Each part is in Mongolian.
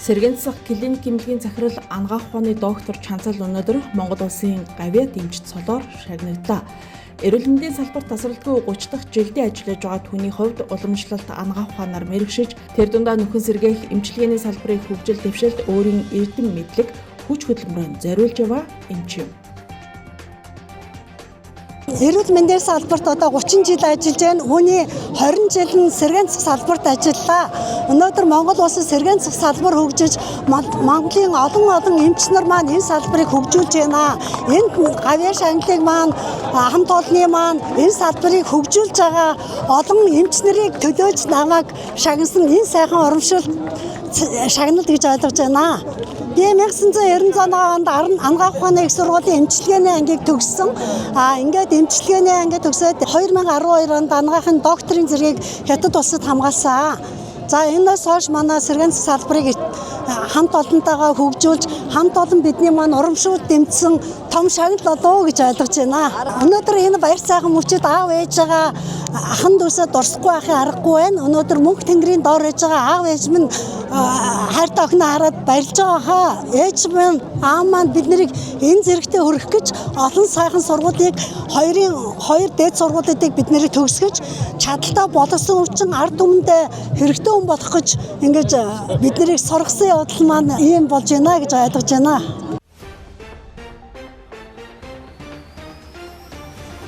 Сэргээн засах клиник эмнэлгийн захирал анагаах ухааны доктор Чанцал өнөөдөр Монгол улсын гавьяат эмчит солоор шагнагдлаа. Эрүүл мэндийн салбарт тасралтгүй 30 дахь жилдээ ажиллаж байгаа түүний хувьд уламжлалт анагаах ухаанаар мэрэгшиж, тэр дундаа нөхөн сэргээх эмчилгээний салбарыг хөгжил дэвшилт өөрийн эрдэм мэдлэг хүч хөдөлмөрөөр зориулж яваа эмч юм. Эрүүл мэндийн салбарт одоо 30 жил ажиллаж байна. Үүний 20 жил нь сэргээн засах салбарт ажиллалаа. Өнөөдөр Монгол улсын сэргээн засах салбар хөгжиж, Монголын олон олон эмч нар маань энэ салбарыг хөгжүүлж байна. Энэ гавьяа шагналыг маань хамт олонны маань энэ салбарыг хөгжүүлж байгаа олон эмч нарыг төлөөж намайг шагнасан энэ сайхан урамшуул шагнал гэж ойлгож байна. Би 1997 онд анагаах ухааны их сургуулийн эмчилгээний ангийг төгссөн. Ингээд эмчилгээний анги төгсөөд 2012 онд анагаахын докторийн зэргийг Хятад улсад хамгаалсан. За энэс хойш манай сэргээн салбарыг хамт олонтойгоо хөгжүүлж, хамт олон бидний маань урамшуул дэмжсэн том шагнал болов уу гэж ойлгож байна. Өнөөдөр энэ баяр сайхан мөчид аав ээжээгээ ахан дүүсээ дурсахгүй байхын аргагүй байна. Өнөөдөр мөнх тэнгэрийн доор ээж байгаа аав ээж минь хайртай охиноо хараад баярлж байгаа хаа. Ээж минь, аав маань бид нарыг энэ зэрэгтээ хүргэх гэж олон сайхан сургуулийг хоёр дээд сургуулиудыг бид нарыг төгсгөж чадaltaа болгосон хүчин ард түмэндээ хэрэгтэй хүн болох гэж ингэж бид нарыг сургасан явдал маань ийм болж байна гэж ойлгож байна.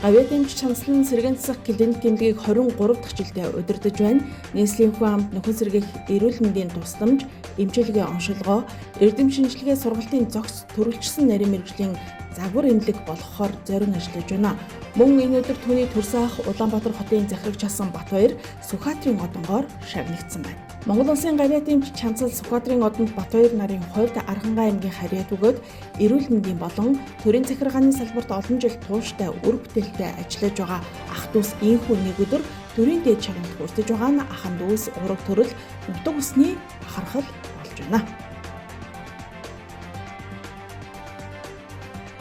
Гавьяат эмч Чанслан сэргээн засах клиник эмнэлгийг 23 дахь жилдээ удирдах байна. Нийслэлийн хүн амд нөхөн сэргээх эрүүл мэндийн тусламж, эмчилгээ оншилгоо, эрдэм шинжилгээ сургалтын зохис төрөлжсөн нарийн мэргэжлийн загвар эмнэлэг болгохоор зорин ажиллаж байна. Мөн энэ өдөр түүний төрсөн ах Улаанбаатар хотын захирагч асан Батбаяр Сүхбаатарын одонгоор шагнагдсан байна. Монгол улсын гавьяат эмч Чанцал Сүхбаатарын одонд Батбаяр нарын хувьд Архангай аймгийн харьяат өгөөд эрүүл мэндийн болон төрийн захиргааны салбарт олон жил тууштай үр бүтээлтэй ажиллаж байгаа ах дүүс ийхүү нэг өдөр төрийн дээд шагналд хүртэж байгаа нь ахан дүүс ураг төрөл нутаг усны бахархал болж байна.